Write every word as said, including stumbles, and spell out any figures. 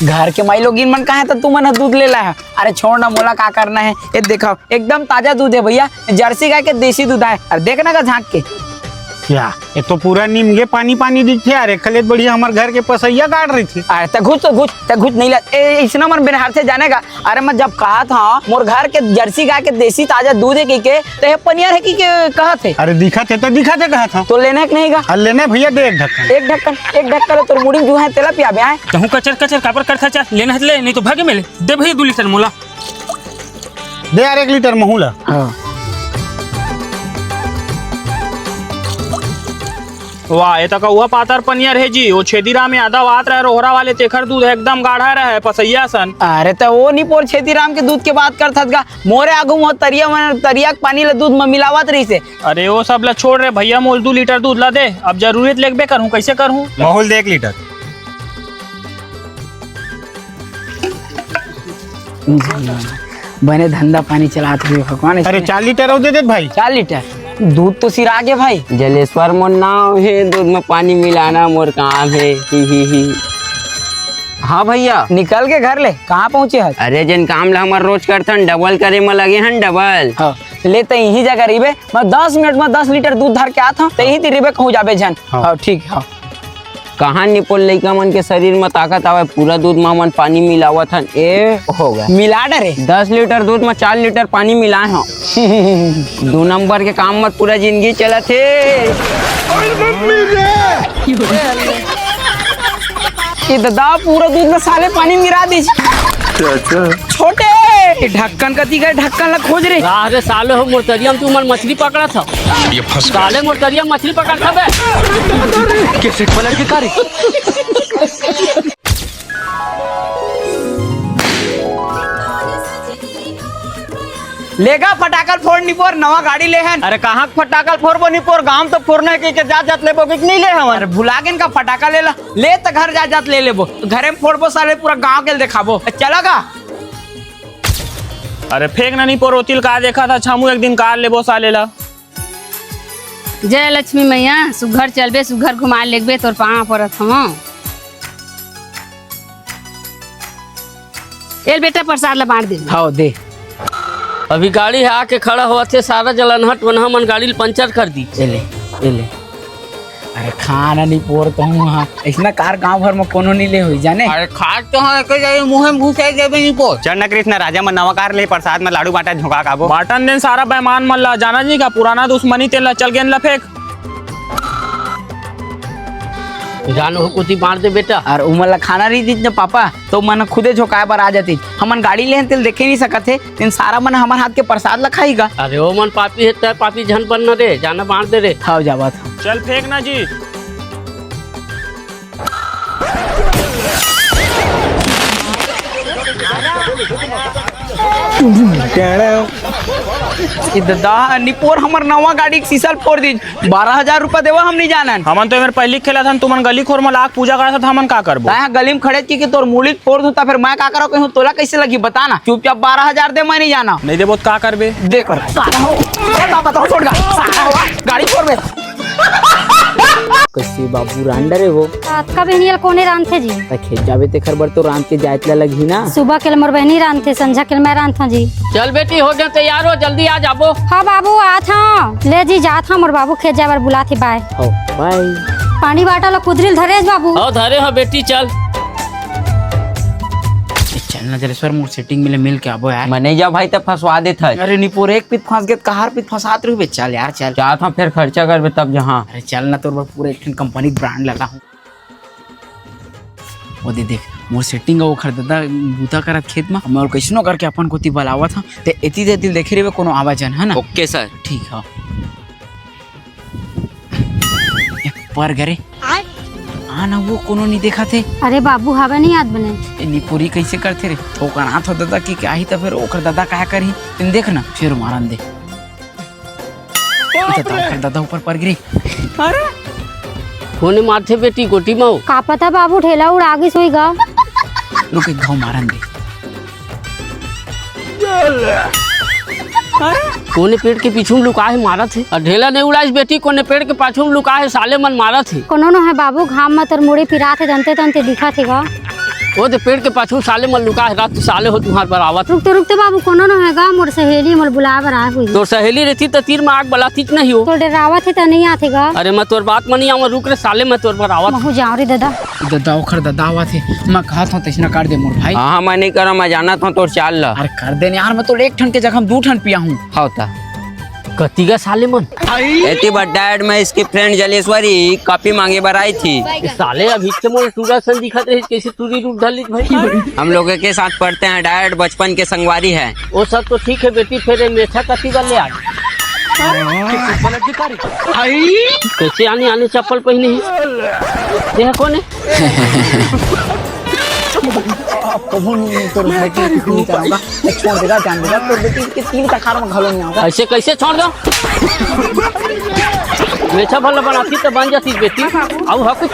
घर के माई लोगिन मन कहे त तुमन ह दूध ले लाय ह। अरे छोड़ ना, मोला का करना हे। ये देखव, एकदम ताजा दूध हे भैया, जर्सी गाय के देसी दूध आय। अरे देख ना गा झांक के। क्या? ये तो पूरा नीम गे पानी पानी दिखथे यार। एखर ले बढ़िया हमर घर के पसैया गाड़ रहिथे। अरे त घुच तो घुच, त घुच नहीं ला। ए, इसना मन बेनहारथे जाने गा। अरे मैं जब कहत हंव, मोर घर के जर्सी गाय के देसी ताजा दूध हे कहिके, त ये पनियर हे कहिके कहत हे। अरे दिखत हे त दिखत हे कहत हंव। तो लेना हे कि नहीं गा? अरे लेना हे भैया, दे एक ढक्कन। एक ढक्कन, एक ढक्कन ले तोर मुड़ी में जो हे तेला पियाबे आय। तहूं कचर कचर काबर करथा? चल लेना हे त ले, नहीं तो भागे मेले। दे भैया दू लीटर मोला। दे यार एक लीटर महू ला। हाँ। वाह, ये तो कौआ पातर पनियर हे जी। वो छेदीराम यादव आत रहे रोहरा वाले, तेखर दूध एकदम गाढ़ा रहे, पसैया सन। अरे त वो निपोर छेदीराम के दूध के बात करथस गा। मोरे आगू म तरिया म, तरिया के पानी ल दूध म मिलावत रहिसे। अरे वो सब ल छोड़ रे भैया, मोल दू लीटर दूध ला दे। अब जरूरत लेगबे करहूं, कैसे करहूं? महू ल दे एक लीटर। बने धंधा पानी चलात हुए भगवान। अरे इसने चार लीटर अउ दे देत भाई। चार लीटर दूध तो सिरा गे भाई। जलेश्वर मोर नाम हे, दूध में पानी मिलाना मोर काम हे। ही, ही, ही। हाँ भैया। निकल के घर ले, कहाँ पहुँचे हस? अरे जेन काम ला हमर रोज करथन, डबल करे म लगे हन, डबल। हाँ, ले त इही जगह रहिबे, मैं दस मिनट में दस लीटर दूध धर के आत हूँ, त इही ती रहिबे, कहूँ जाबे झन। हाँ। हाँ, ठीक, हाँ। कहाँ निपोर लइका मन के शरीर म ताकत आवय, पूरा दूध म मन पानी मिलावत हन। ए हो गया। मिला डरे। दस लीटर दूध म चार लीटर पानी मिलाए हो। दू नंबर के काम म पूरा जिंदगी चलत हे। ये ददा पूरा दूध म साले पानी मिला दीस। छोटे, ये ढक्कन कती गए, ढक्कन ला खोज रे। अरे साले हो, मोर तरिया म तुमन मछली पकड़त हव। ये फंस गया। साले मोर तरिया म मछली पकड़त हव बे। कैसे पलट के कारी? लेगा फटाकल फोड़ निपोर, नवा गाड़ी ले हन। अरे कहाँ के फटाकल फोड़बो निपोर, गांव तो फोड़ना हे कहिके जात जात लेबो कि नहीं ले हवन। अरे भुला गेन का फटाका ले ला, ले त घर जात जात ले लेबो, घरे म फोड़बो साले, पूरा गांव के देखाबो। चला गा। अरे फेंक ना निपोर, ओतिल का देखत हस, हमू एक दिन कार लेबो साले ला। जय लक्ष्मी मैया, सुघर चलबे, सुघर घुमा लेगबे, तोर पाँव परत हवं। एल बेटा, प्रसाद ला बांट दे। हाव, दे। अभी गाड़ी ह आके खड़ा होवत हे, सारा जलनहट वनहा मन गाड़ी ल पंचर कर दी। एले, एले। अरे खा ना निपोर कहूँ हाँ, अइसना कार गांव भर म कोनो नी ले होई जाने। अरे खात तो हाँ, एक जाई मुंह म घुसाई देबे निपोर। चल ना कृष्णा, राजा मन नवा कार ले, प्रसाद म लाडू बांटा, झोंका खाबो। बांटन देन सारा बेईमान मन ला, जाना जी का पुराना दुश्मनी तेन ला, चल गेन ला फेंक। जान हो कुती मार दे बेटा। अरे उमन ला खाना रही दीज न पापा, तो मन खुदे झोंकाए बर आ जाती। हमन गाड़ी लेहन तेल देखे नहीं सकत हे, इन सारा मन हमर हाथ के प्रसाद ला खाई गा। अरे ओ मन पापी हे, तय पापी झन बन न रे, जाना बांट दे रे। हाव जावत हव। चल फेंक ना जी। ए ददा, निपोर हमर नवा गाड़ी के शीशा ल फोड़ दीज। बारह हजार रुपया देवा, हम नहीं जानन। हमन तो एमेर पहिली खेलत हन, तुमन गली खोर म लाग पूजा करत हव, हमन का करबो? तैं गली म खड़े की, की तोर मुड़ी फोड़ दूं, त फिर मैं का करो कहूं, तोला कैसे लगी बता ना। चुपचाप बारह हजार दे, मैं नहीं जाना। नहीं देबो त का करबे? देख सारा हो। ए बाबा, तो छोड़ गा। सारा हो, गाड़ी फोड़ बे। कैसे बाबू रांडा रे वो? अतका बेहनियल कोने रांधथे जी? त खेत जाबे तेखर बर तो रांध के जायत ला लगही ना। सुबह के ल मोर बहनी रांधथे, संझा के ल मैं रांधथों जी। चल बेटी, हो गया तैयार हो, जल्दी आ जाबो। हाँ बाबू, आत हूँ। ले जी, जात हूँ, मोर बाबू खेत जाए बर बुलात हे, बाय। हो, बाय। पानी बाटल अउ कुदरी ल धरे हस बाबू। हो, धरे हो बेटी, चल। ए, चल ना जलेश्वर, मोर सेटिंग मिले, मिल के आबो यार। मैं नहीं जा भाई, त फंसवा देत हस। अरे निपोर, एक पीत फंस गे त कहार पीत फंसात रहिबे। चल यार, चल। जात हूँ, फिर खर्चा करबे तब जहाँ। अरे चल ना, तोर बर पूरा एक ठन कंपनी के ब्रांड लगा हूँ। ओ दे देख, मोर सेटिंग अउ ओखर ददा बूता करत खेत म, मैं ओला कइसनो करके अपन कोती बलावत हंव। ते एती तेती ल देखे रहिबे कोनो आवाज झन, है ना? ओके सर। ठीक ह। ए, पर गे रे। आ ना, वो कोनो नहीं देखत हे। अरे बाबू, हवे नहीं आत बने। ए, निपोरी कइसे करथे रे? थोकन आत हो ददा कि क्या ही, त फिर ओखर ददा काय करही? तेन देख ना, फिर मारन दे। बाप रे! ओकर ददा ऊपर पर गिरी। अरे, कोने मारथे बेटी गोटी मऊ? का पता बाबू, ढेला उड़ा गिस होही गा। रुक, एक घाव मारन दे। अरे, कोने पेड़ के पीछू में लुका हे, मारत हे। अउ ढेला नहीं उड़ाइस बेटी, कोने पेड़ के पाछू में लुका हे, साले मन मारत हे। कोनो नो हे बाबू, घाम म तोर मुड़ी पिरात हे, दंते दंते दिखत हे गा। ओ दे पेड़ के पाछू साले मन लुका हे गा, तू साले हो तुम्हार बर आवत। रुक तो, रुक तो बाबू, कोनो न हे गा, मोर सहेली मोर बुलाए बर आए हुई। तोर सहेली रहितिस त तीर म आग बलातिस नहीं हो। तो डरावत हे त नहीं आथे गा। अरे मैं तोर बात म नहीं आवा, रुक रे साले, मैं तोर बर आवत। महू जाओ रे दादा। दादा, ओखर दादा आवत हे, मैं कहत हूँ तैसना कर दे मोर भाई। हाँ, हाँ, मैं नहीं करा, मैं जानत हूँ तोर चाल ला। अरे कर दे न यार, मैं तो एक ठन के जगह में दू ठन पिया हूँ। हाँ, होता। कति गा साले मन? एती बर डैड, मैं इसकी फ्रेंड जलेश्वरी कॉफी मांगे बर आई थी। ए साले अभी से मोला टूरा सन दिखत रहिस, कैसे टूरी रूप धर लिस भाई? हम लोगों के साथ पढ़ते हैं डैड, बचपन के संगवारी है। वो सब तो ठीक है बेटी, फिर ये मेछा कति बर ले आ? कैसे आने आने चप्पल पहने है? ये कौन है? अब कभू नहीं तोर भाई के कुछ नहीं कराऊंगा। मैं छोड़ देगा, जान देगा, तोर बेटी के तीन कखार में घलो नहीं आऊंगा। ऐसे कैसे छोड़ दो? मेछा भला बनाती तो बन जाती बेटी। आऊ हा कुछ।